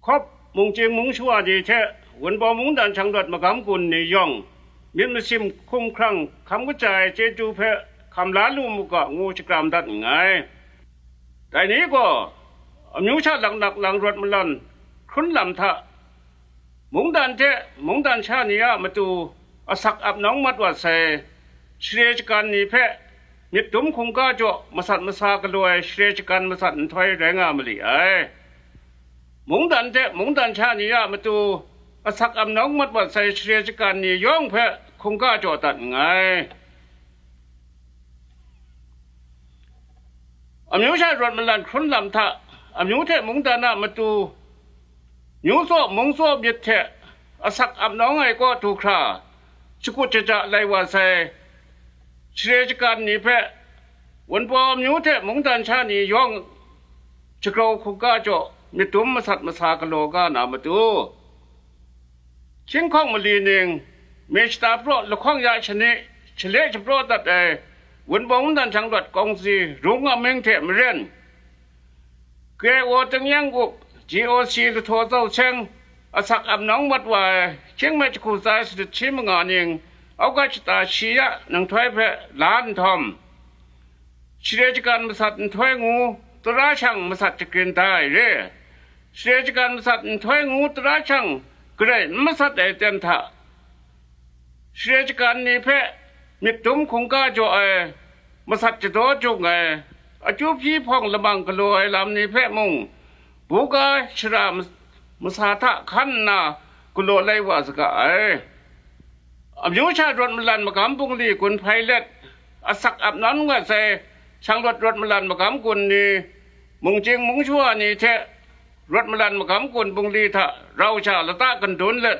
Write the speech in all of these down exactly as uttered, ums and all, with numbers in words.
Hkawp mungchying mungshawa ni hte Wunpawng mungdan shanglawt magam gun ni yawng, myit masin hkumhkrang hkam kaja ai chyeju hpe hkam la lu mu ga ngu shakram dat nngai. Dai ni gaw, amyu sha laknak lang rawt malan hkrun lam hta, mungdan hte mungdan sha ni a matu asak ap nawng mat wa sai, share shagan ni hpe myit dum hkungga jaw masat masa galaw ai share shagan masat nhtoi rai nga ma li ai. Mungdan hte mungdan sha ni a matu asak ap nawng mat wa sai share shagan ni yawng hpe hkungga jaw dat nngai. Amyu sha rawt malan hkrun lam hta, amyu hte mungdan a matu, myu tsaw mung tsaw myit hte asak ap nawng ai kaw du hkra, shakut shaja lai wa sai, share shagan ni hpe, Wunpawng amyu hte mungdan sha ni yawng, jagrau hkungga jaw myit dum masat masa galaw ga na matu, hkying hkawng mali ning, me shata praw lahkawng ya shani, shale shapraw dat ai, Wunpawng mungdan shanglawt kawngsi rung a mying hte maren, K O Tingnyang Gup, G O C Lahtaw Zau Seng, asak ap nawng mat wa ai, hkying me jahku tsa sanit shi manga ning, auga shata shi ya nhtoi hpe la nhtawm, share shagan masat nhtoi ngu, tara shang masat shagrin da ai re. Share shagan masat nhtoi ngu, tara shang garai n masat ai ten hta, share shagan ni hpe myit dum hkungga jaw ai, masat jadaw jung ai, akyu hpyi hpawng lamang galaw ai lam ni hpe mung, buga shara mas-, masa hta hkan nna galaw lai wa saga ai. Amyu sha rawt malan magam bungli gun hpai let, asak ap nawng wa sai, shanglawt rawt malan magam gun ni, mungchying mungshawa ni hte rawt malan magam gun bungli hta rau sha lata gandun let,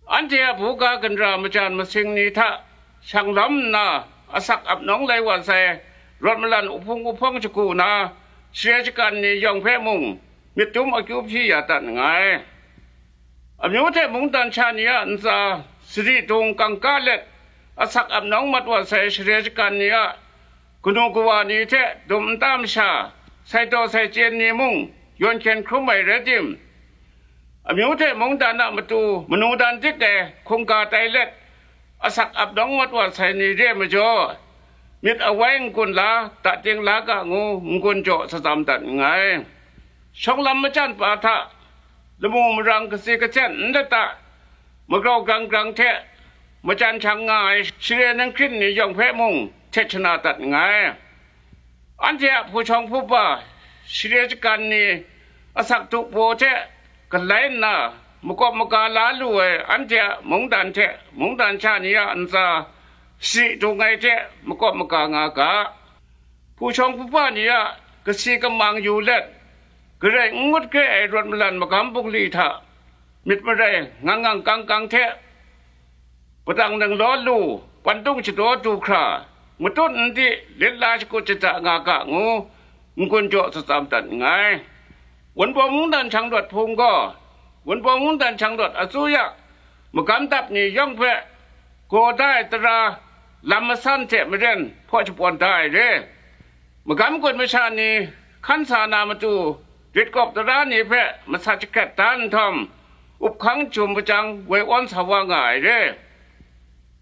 anhte a buga ginra majan masing ni hta shang lawm nna, asak ap nawng lai wa sai, rawt malan uhpung uhpawng shagu na, share shagan ni yawng hpe mung, myit dum akyu hpyi ya dat nngai. Amyu hte mungdan sha ni a ntsa sari dung kangka let, asak ap nawng mat wa sai share shagan ni a kanu kawa ni hte dum nta masha, sai taw sai chyen ni mung, yawn hkyen hkrum ai rai tim, amyu hte mungdan a matu manu dan dik ai hkungga tai let, asak ap nawng mat wa sai ni re ai majaw, myit awai n-gun la, dating la ga ngu n-gun jaw satsam dat nngai. Shawng lam majan pa hta, lamu marang kasi kasen n lata, magrau grang grang hte majan shang nga ai share ninghkrin ni yawng hpe mung htet shana dat nngai. Anhte a hpu shawng hpu ba, share shagan ni, asak du baw hte galai nna, makawp maga la lu ai anhte a mungdan hte mungdan sha ni a ntsa, sari dung ai hte makawp maga nga ga. Hpu shawng hpu ba ni a kasi kamang yu let, garai n ngut hkre ai rawt malan magam bungli hta, myit marai ngang ngang kang kang hte, padang nang law lu, pantung shadaw du hkra, matut n di, lit la shakut shada nga ga ngu, n-gun jaw tsatsam dat nngai. Wunpawng mungdan shanglawt hpung gaw, Wunpawng mungdan shanglawt asuya, magam dap ni yawng hpe, gaw da ai tara, lam masan hte maren hpaw shapawn da ai re. Magam gun masha ni hkan sa na matu, rit kawp tara ni hpe masat jahkrat da nhtawm, up hkang jum pajang woi awn sa wa nga ai re.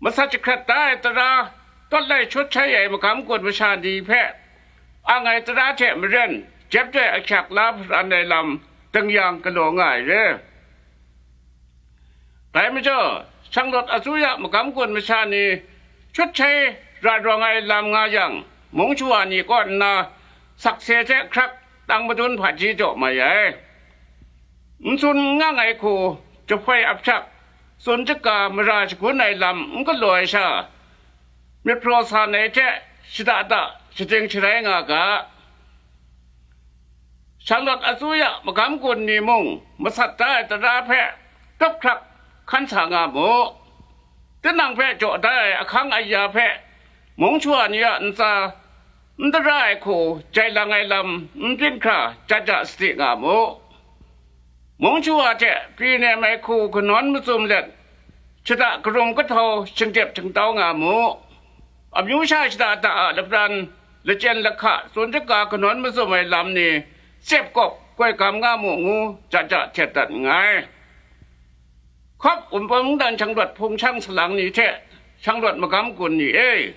Masat jahkrat da ai tara, tawt lai shut shai ai magam gun masha ni hpe, ang ai tara hte maren, jep dai ahkyak la hparan ai lam, dang yang galaw nga ai re. Dai majaw, shanglawt asuya magam gun masha ni, shut shai ra rawng ai lam nga yang, mung shawa ni kaw nna, sakse hte hkrak tang madun hpaji jaw mai ai. N tsun n ngang ai hku, jahpoi ahpyak, tsun jahka mara shagun ai lam n galaw ai sha, myit hpraw san ai hte shada da shading sharai nga ga. Shanglawt asuya magam gun ni mung masat da ai tara hpe tup hkrak hkan sa nga mu. Tinang hpe jaw da ai ahkang aya hpe, mung shawa ni a ntsa, n tara ai hku jai lang ai lam n byin hkra jat ja sadi nga mu. Mung shawa hte pyi nem ai hku kanawn mazum let, shada karum kahtau shingdep shingtau nga mu. Amyu sha shada da a lapran, lachyen lahka, tsun jahka kanawn mazum ai lam ni, tsep kawp, koi gam nga mu ngu ja ja htet dat nngai. Hkawp Wunpawng mungdan shanglawt hpung shang salang ni hte shanglawt magam gun ni e,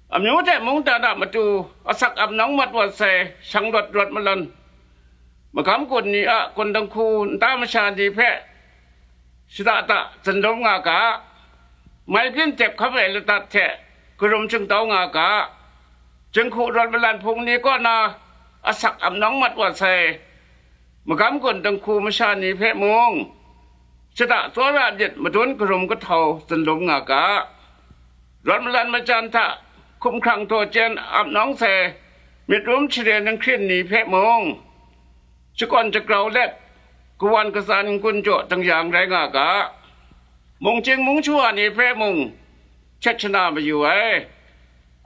amyu hte mungdan a matu asak ap nawng mat wa sai shanglawt rawt malan magam gun ni a gun dinghku nta masha ni hpe shada da zunlum nga ga, mai byin dep hkap ai ladat hte karum shingtau nga ga, jinghku rawt malan hpung ni kaw na asak ap nawng mat wa sai magam gun dinghku masha ni hpe mung, shada tsawra myit madun karum kahtau zunlum nga ga, rawt malan majan hta hkumhkrang daw chyen ap nawng sai myit rum share ninghkrin ni hpe mung, shakawn shagrau let, kawan katsan n-gun jaw dang-yang rai nga ga, mungchying mungchu wa ni hpe mung hkyet shana mayu ai.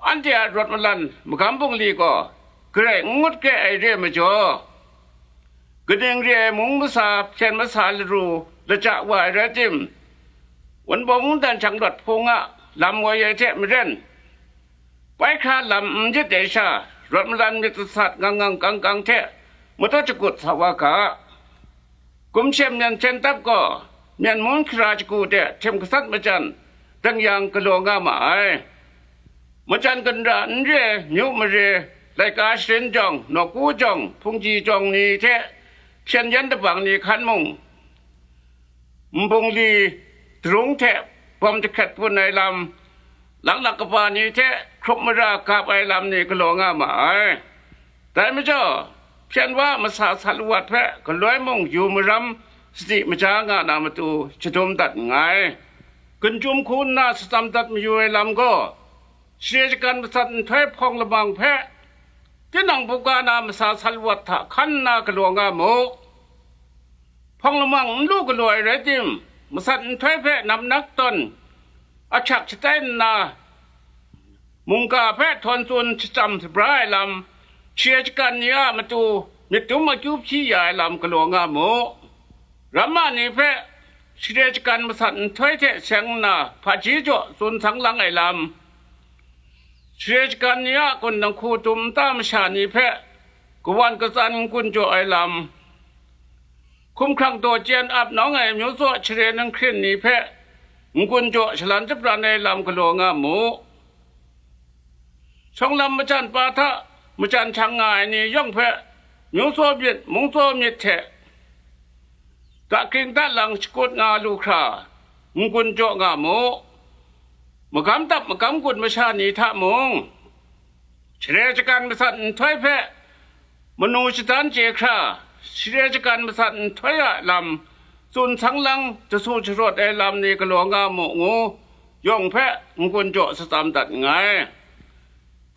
Anhte a rawt malan magam bungli gaw garai n ngut kre ai re ai majaw, kaning re ai mung masa hpyen masa laru laja wa ai rai tim, Wunpawng mungdan shanglawt hpung a lam woi ai hte maren, paihkra lam n yit ai sha, rawt malan myit sasat ngang ngang kang kang hte matu shagut sa wa ga. Gumshem myen hten tap gaw, myen mun hkra shagu de htim gasat majan, dang yang galaw nga ma ai. Majan gunra n re myu mare, laika sharin jawng, nawku jawng, hpungji jawng ni hte hpyen yan dabang ni hkan mung, nbungli darung hte bawm jahkrat bun ai lam, laklak kaba ni hte hkrup mara gap ai lam ni galaw nga ma ai. Dai majaw, hpyen wa masa sat lawat hpe galoi mung yu maram sadi maja nga na matu shadum dat nngai. Gun chyum hku nna shatsam dat mayu ai lam gaw, share shagan masat nhtoi hpawng lamang hpe tinang buga na masa sat lawat hta hkan nna galaw nga mu. Hpawng lamang n lu galaw ai rai tim, masat nhtoi hpe namnak tawn ahkyak shatai nna, mungga hpe htawn tsun shachyam shabra ai lam, share shagan ni a matu myit dum akyu hpyi ya ai lam galaw nga mu. Ramma ni hpe share shagan masat nhtoi hte seng nna hpaji jaw tsun sang lang ai lam, share shagan ni a gun dinghku dum nta masha ni hpe kawan katsan n-gun jaw ai lam, hkumhkrang daw chyen ap nawng ai myu tsaw share ninghkrin ni hpe n-gun jaw shalan jabran ai lam galaw nga mu. Shawng lam majan pa hta majan hkyang nga ai ni yawng hpe myu tsaw myit, mung tsaw myit hte dakring dalang shakut nga lu hkra, n-gun jaw nga mu. Magam dap magam gun masha ni hta mung, share shagan masat nhtoi hpe manu shadan chye hkra, share shagan masat nhtoi a lam tsun sang lang jasu jarawt ai lam ni galaw nga mu ngu yawng hpe n-gun jaw shatsam dat nngai.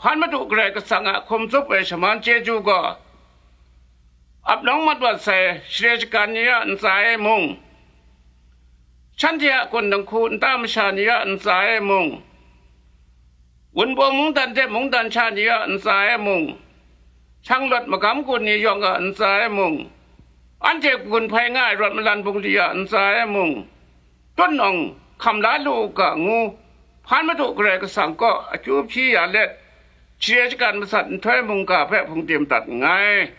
Hpan Madu Karai Kasang a hkum tsup ai shaman chyeju gaw, ap nawng mat wat sai share shagan ni a ntsa e mung, shanhte a gun dinghku nta masha ni a ntsa e mung, Wunpawng mungdan hte mungdan sha ni a ntsa e mung, shanglawt magam gun ni yawng a ntsa e mung, anhte gun hpai nga ai rawt malan bungli a ntsa e mung, tut nawng hkam la lu u ga ngu, Hpan Madu Karai Kasang kaw akyu hpyi ya let, share shagan masat nhtoi mungga hpe hpungdim dat nngai.